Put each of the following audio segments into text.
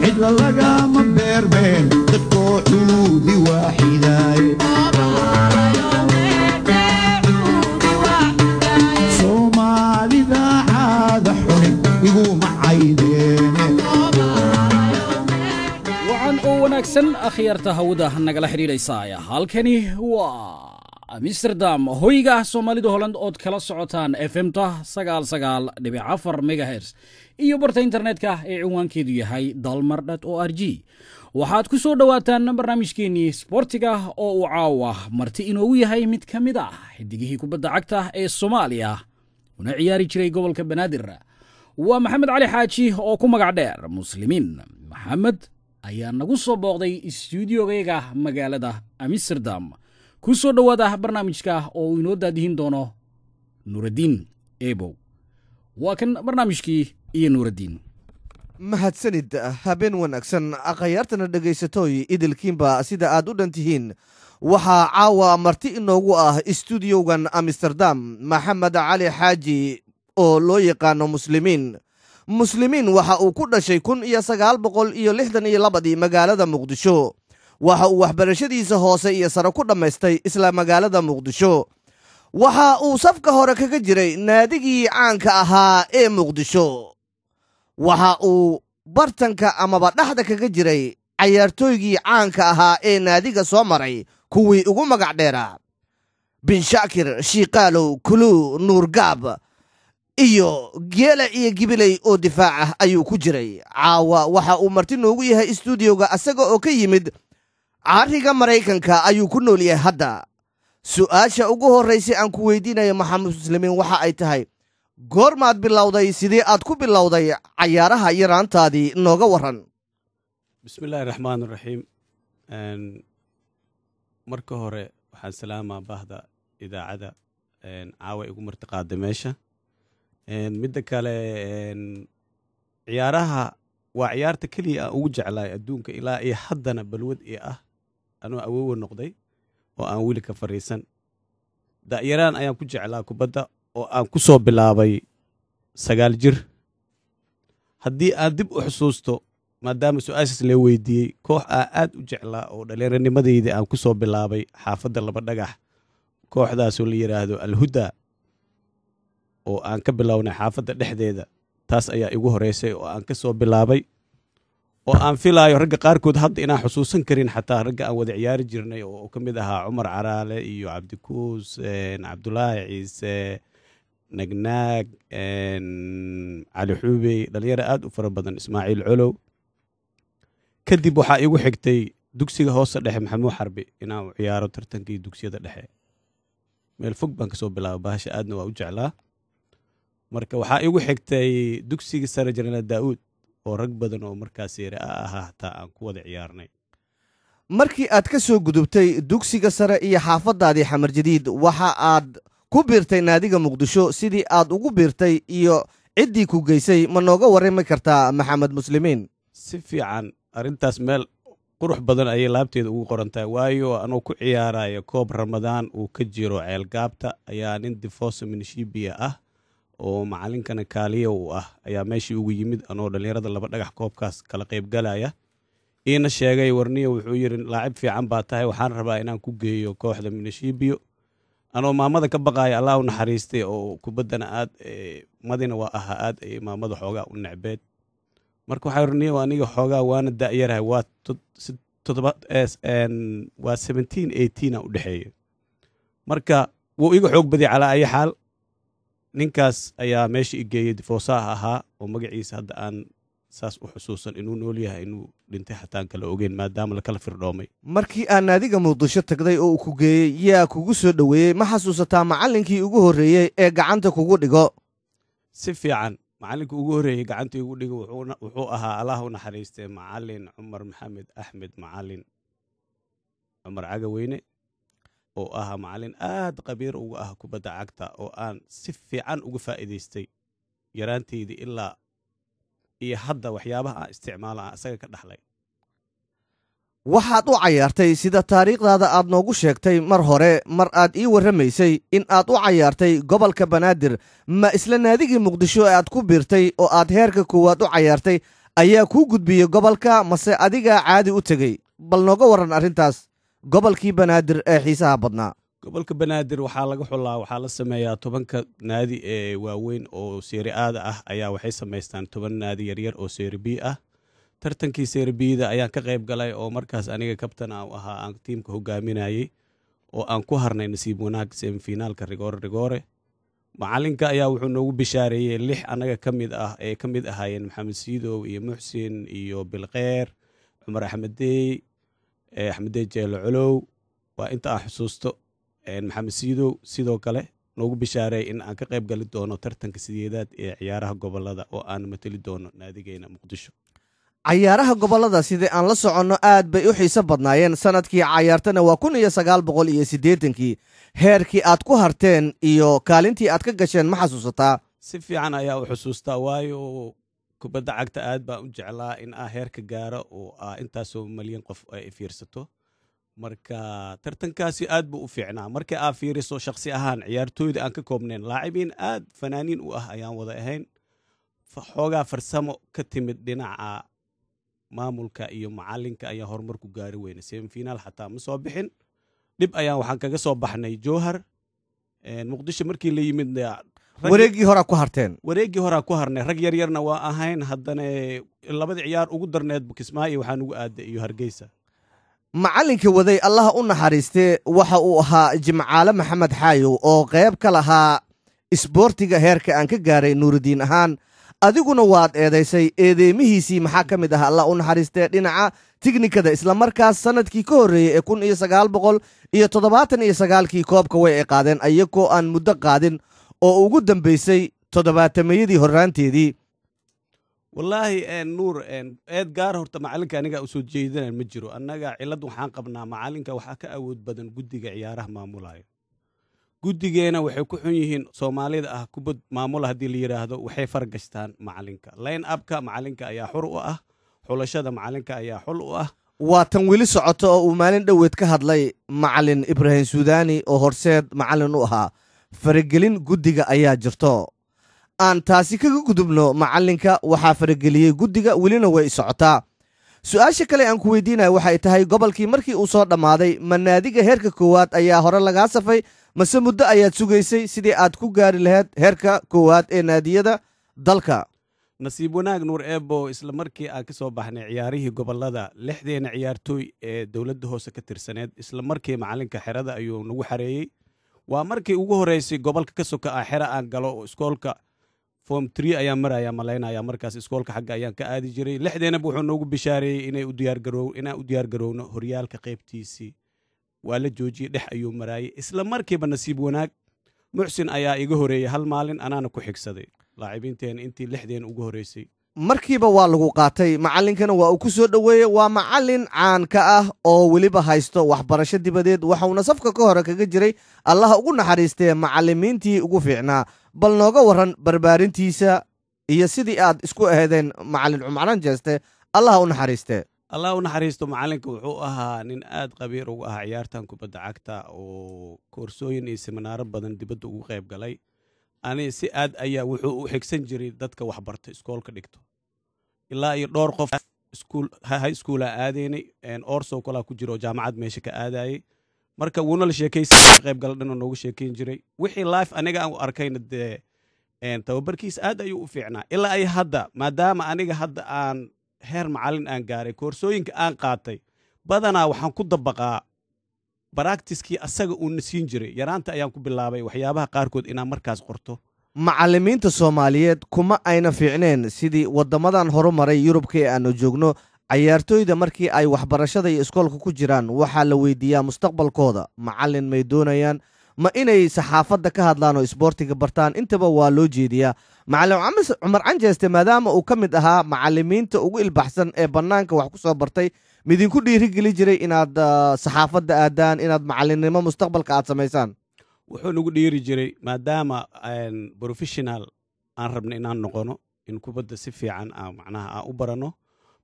Cidla lagama beermeen dadkoo cuudi waaxidaaye. Soomaalida caada xuni iguma caydeene. Wacan oo wanaagsan, akhyaarta hawada nagala xidhiidhaysaa. Halkani waa Amsterdam, hoyga Soomaalida Holland, ood kala socotaan FM-ta 99.4 megahertz iyo barta internetka ee cinwaankeedu yahay dalmar.org. Waxaad ku soo dhowaataan barnaamijkeenii sboortiga oo uu caawa marti inoogu yahay mid ka mid ah xidigihii kubadda cagta ee Soomaaliya una ciyaari jiray gobolka Banaadir. Waa Maxamed Cali Xaaji oo ku magac dheer Muslimiin. Maxamed ayaa nagu soo booqday stuudiogayaga magaalada Amsterdam. Ku soo dhowaada barnaamijka oo uu inoo daadihin doono Nuuraddiin Ebow. Waa kan barnaamijkii iyo Nuuraddiin. Mahadsanid. Habeen wanaagsan, akhyaartana dhegaysatooy idilkiinba sida aad u dhan tihiin. Waxaa caawa marti inoogu ah istuudiyowgan Amsterdam Maxamed Cali Xaaji oo loo yaqaano Muslimiin. Muslimiin waxa uu ku dhashay 1962-dii magaalada Muqdisho. Waxa uu waxbarashadiisa hoose iyo sare ku dhammaystay isla magaalada Muqdisho. Waxa uu safka hore kaga jiray naadigii caanka ahaa ee Muqdisho. Waxa uu bartanka amaba dhexda kaga jiray cayaartooygii caanka ahaa ee naadiga soo maray, kuwii ugu magac dheeraa: Binshaakir, Shiiqaalow, Kuluu, Nuurgaab iyo Geela iyo Gibiley oo difaac ah ayuu ku jiray. Caawa waxa uu marti noogu yahay istuudiyoga asaga oo ka yimid cariga Maraykanka ayuu ku nool yahay hadda. Su'aasha ugu horraysay aan ku weydiinayo, Maxamed Muslimiin, waxa ay tahay: goormaad bilowday? Sidee aad ku bilowday cayaaraha yaraantaadii? Nooga waran. Bismi illaahi raxmaan raxiim. Marka hore waxaan salaamaa bahda idaacada caawa igu martiqaaday meesha. Midda kale, ciyaaraha waa ciyaarta keliya aan ugu jeclaay adduunka, ilaa iyo haddana balwad ii ah, anuu awowa noqday oo aan weli ka fariisan. Da'yaraan ayaan ku jeclaa kubadda oo aan ku soo bilaabay 9 jir. Haddii aan dib u xusuusto, maadaama su-aashaas lee weydiiyey, koox aan aad u jeclaa oo dhallinyaranimadeyda aan ku soo bilaabay xaafadda Laba Dhagax, kooxdaasoo la yidhaahdo Alhuda oo aan ka bilownay xaafadda dhexdeeda, taas ayaa igu horeysay oo aan ka soo bilaabay, oo aan filaayo ragga qaarkood hadda inaan xusuusan karin, xataa ragga aan wada ciyaari jirnay oo ka mid ahaa Cumar Caraale iyo Cabdikuus, Cabdulaahi Ciise, Nagnaag, Cali Xuubey, dhalinyaro aad u fara badan, Ismaaciil Colow. Kadib waxaa igu xigtay dugsiga hoose dhexe Maxamuud Xarbi inaan ciyaaro tartankii dugsiyada dhexe. Meel fog baan kasoo bilaabay bahasha, aadna waa u jeclaa. Marka waxaa igu xigtay dugsiga sare Jenaraal Daa'uud oo rag badan oo markaas yare a ahaa hataa aan ku wada ciyaarnay. Markii aad ka soo gudubtay dugsiga sare iyo xaafaddaadii Xamar Jadiid, waxa aad ku biirtay naadiga Muqdisho. Sidii aad ugu biirtay iyo ciddii ku geysay ma nooga warrami kartaa, Maxamed Muslimiin? Si fiican. Arrintaas meel qurux badan ayay laabteeda ugu qoran tahay, waayo anuu ku ciyaaraya koob Ramadaan uu ka jiro Ceelgaabta ayaa nin Difosa Minishibiya ah oo macalinkana kaaliya uu ah ayaa meeshii ugu yimid anoo dhallinyarada Laba Dhagax koobkaas kala qaybgalaya, iina sheegay: "Warniyo," wuxuu yidhi, "laacib fiican baa tahay, waxaan rabaa inaan ku geeyo kooxda Minishibiyo." Anoo maamada ka baqaaya, Allah u naxariistay, oo kubaddana aad madina waa ahaa, aad ay maamada xoogaa u necbeed. Marka waxaa rniyo aniga xoogaa waana da'yarahay, waa toddoba, waa 17, 18 a u dhexeeya. Marka wuu iga xoog badiyay. Calaa ayi xaal, ninkaas ayaa meesha i geeyey, difoosaha ahaa oo magaciisa hadda aan saas u xusuusan, inuu nool yahay inuu dhintay xataan kala ogeyn, maadaama lakala firdhoomay. Markii aad naadiga Muqdisho tagday oo uu ku geeyey, yaa kugu soo dhoweeyey? Ma xasuusataa macallinkii ugu horreeyey ee gacanta kugu dhigo? Si fiican. Macallinka ugu horreeyey gacanta igu dhigo wuxuu ahaa, Allah u naxariistay, Macallin Cumar Maxamed Axmed, Macallin Cumar Cagaweyne, oo ahaa macallin aad qabiir uga ah kubadda cagta oo aan si fiican uga faa'iidaystay yaraantaydii ilaa iyo hadda. Waxyaabaha aan isticmaalo aan isaga ka dhaxlay. Waxaad u cayaartay, sida taariikhdaada aad noogu sheegtay mar hore mar aad ii warramaysay, in aad u cayaartay gobolka Banaadir. Ma isla naadigii Muqdisho ee aad ku biirtay oo aad heerka koowaad u cayaartay Ayaa kuu gudbiyey gobolka mase adigaa caadi u tegey? Bal nooga warran arrintaas, gobolkii Banaadir ee xiisaha badnaa. Gobolka Banaadir waxaa laga xulaa, waxaa la sameeyaa 10-ka naadi ee waaweyn oo Serie A-da ah ayaa waxay samaystaan 10 naadi yaryar oo Serie B ah. Tartankii Serie B-da ayaan ka qayb galay oo markaas aniga kabtan aan u ahaa, aan tiimka hogaaminayey oo aan ku harnay nasiib wanaag semifinaalka rigoore rigoore. Macalinka ayaa wuxuu noogu bishaareeyey lix annaga ka mid ah ee ka mid ahaayeen Maxamed Siidow iyo Muxsin iyo Bilkheer, Cumar Axmeddey, Axmeddey Jeelo Colow, waa inta aan xusuusto. Maxamed Siidow sidoo kale noogu bishaareeyey in aan ka qayb gali doono tartanka sideedaad ee ciyaaraha gobolada oo aan mateli doono naadigeena Muqdisho. Cayaaraha gobollada, sidai aan la soconno, aad bay u xiiso badnaayeen. Sanadkii cayaartana waa 1980-kii. Heerkii aad ku harteen iyo kaalintii aad ka gasheen ma xasuusataa? Si fiican ayaa u xusuustaa, waayo kubadda cagta aad baan u jeclaa in aa heerka gaaro oo aa intaasoo malyan qof ay fiirsato. Marka tartankaasi aad buu u fiicnaa. Marka aa fiiriso shakhsi ahaan ciyaartooyda aan ka koobnayn, laacibiin aad fanaaniin u ah ayaan wada ahayn. Xoogaa farsamo ka timid dhinaca maamulka iyo macalinka ayaa horumar ku gaari weyna. Semifinal xataa ma soo bixin, dhib ayaan waxaan kaga soo baxnay Jowhar. Muqdisho markii la yimid Wareeggii horaa ku harteen. Wareeggii horaa ku harnay. Rag yar yarna waa ahayn. Haddana labada ciyaar ugu darneed Kismaayo waxaan ugu aaday iyo Hargeysa. Macallinka waday, Allaha u naxariistee, waxa uu ahaa Jimcaale Maxamed Xaayow oo qayb ka lahaa isboortiga heerka aan ka gaaray Nuuridiin ahaan. Adiguna waad eedaysay. Eedeymihiisii maxaa ka mid ah, Allah u naxariistee, dhinaca tiknikada? Islamarkaas sannadkii ka horreeyey ee 1979-kii koobka way ay qaadeen, ayagoo aan muddo qaadin oo ugu dambaysay toddobaatameyadii horraanteedii. Wallaahi Nuur, eed gaar horta macalinka aniga usoo jeedinaan ma jiro. Annaga cilad waxaan qabnaa, macalinka waxaa ka awood badan guddiga ciyaaraha maamulayo. Guddigeena waxay ku xun yihiin Soomaalida ah kubad maamula haddii la yidhaahdo, waxay fargashtaan macalinka. Line upka macalinka ayaa xur u ah, xulashada macalinka ayaa xul u ah. Waa tan weli socoto oo uu maalin dhoweed ka hadlay macalin Ibraahim Suudani oo Horseed macalin u ahaa. Faragelin guddiga ayaa jirto. Aan taasi kaga gudubno. Macalinka waxaa farageliyey guddiga, welina way socotaa. Su-aasha kale aan ku weydiinaya waxay tahay, gobolkii markii uu soo dhammaaday, ma naadiga heerka koowaad ayaa hore lagaa safay mase muddo ayaad sugaysay sidii aad ku gaari lahayd heerka koowaad ee naadiyada dalka? Nasiib wanaag, Nuur Ebo, isla markii aan ka soo baxnay ciyaarihii gobolada, lixdeena ciyaartooy ee dowladda hoose ka tirsaneed, isla markii macalinka xerada ayuu nagu xareeyey. Waa markii ugu horeysay gobolka ka soka ah xero aan galo oo iskoolka form three ayaan maraya malaynaya markaas. Iskoolka xagga ayaan ka aadi jiray. Lixdeenaba wuxuu noogu bishaareeyey inay u diyaargaroow inaan u diyaargarowno horyaalka qaybtiisii. Waa la joojiyey, dhex ayuu maraayey. Isla markiiba nasiib wanaag Muxsin ayaa iga horeeyey hal maalin, anaana ku xigsaday laacibiinteena intii lixdeen ugu horeysay. Markiiba waa lagu qaatay, macallinkana waa uu ku soo dhoweeyey. Waa macallin caan ka ah oo weliba haysto waxbarasho dibadeed, waxauna safka ka hore kaga jiray, Allaha ugu naxariistee, macallimiintii ugu fiicnaa. Bal nooga warran barbaarintiisa iyo sidii aad isku aheedeen macallin Cumar Jeeste, Allaha u naxariistee. Allah u naxariisto. Macalinka wuxuu ahaa nin aad qabiir ugu ah ciyaartan kubadda cagta oo koorsooyin iyo seminaaro badan dibadda ugu qayb galay. Ani si aad ayaa wuxuu u xigsan jiray dadka waxbarta, iskoolka dhigto. Ilaa iyo dhowr qof iskuul high schoola aadaynay, Orso kolaa ku jiro oo jaamacad meesha ka aadayay. Marka wuuna la sheekaysa qayb gala dhan oo nooga sheekayn jiray wixii life aniga aan u arkayna. Dee tababarkiis aad ayuu u fiicnaa ilaa ay hadda, maadaama aniga hadda aan heer macalin aan gaaray. Koorsooyinka aan qaatay badanaa waxaan ku dabaqaa practicekii asaga uuna siin jiray. Yaraanta ayaan ku bilaabay waxyaabaha qaarkood inaan markaas qorto. Macallimiinta Soomaaliyeed kuma ayna fiicneen sidii waddamadan horumaray Yurubka ee aanu joogno. Cayaartooyda markii ay waxbarashada iyo iskoolka ku jiraan waxaa la weydiiyaa mustaqbalkooda: macallin may doonayaan, ma inay saxaafadda ka hadlaan oo isboortiga bartaan? Intaba waa loo jeediyaa. Macallin Cumar Canjeeste, maadaama uu ka mid ahaa macallimiinta ugu ilbaxsan ee bannaanka wax ku soo bartay, midinku dhiirigeli jiray inaad saxaafadda aadaan, inaad macallinnimo mustaqbalka aad samaysaan? Wuxuu nagu dhiiri jiray, maadaama professional aan rabno inaan noqono, in kubadda si fiican aan macnaha aan u barano,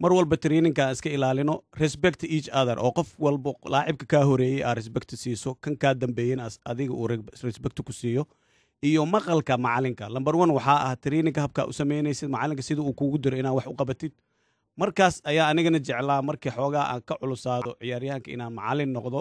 mar walba trainingka aan iska ilaalino, respect each other, oo qof walba laacibka kaa horeeyey aa respect siiso, kan kaa dambeeyena adiga uu respect ku siiyo, iyo maqalka macalinka. Number one waxaa ah trainingka habkaa u samaynaysid, macalinka sida uu kugu diro inaad wax u qabatid. Markaas ayaa anigana jeclaa markii xoogaa aan ka culusaado ciyaaryahanka inaan macallin noqdo.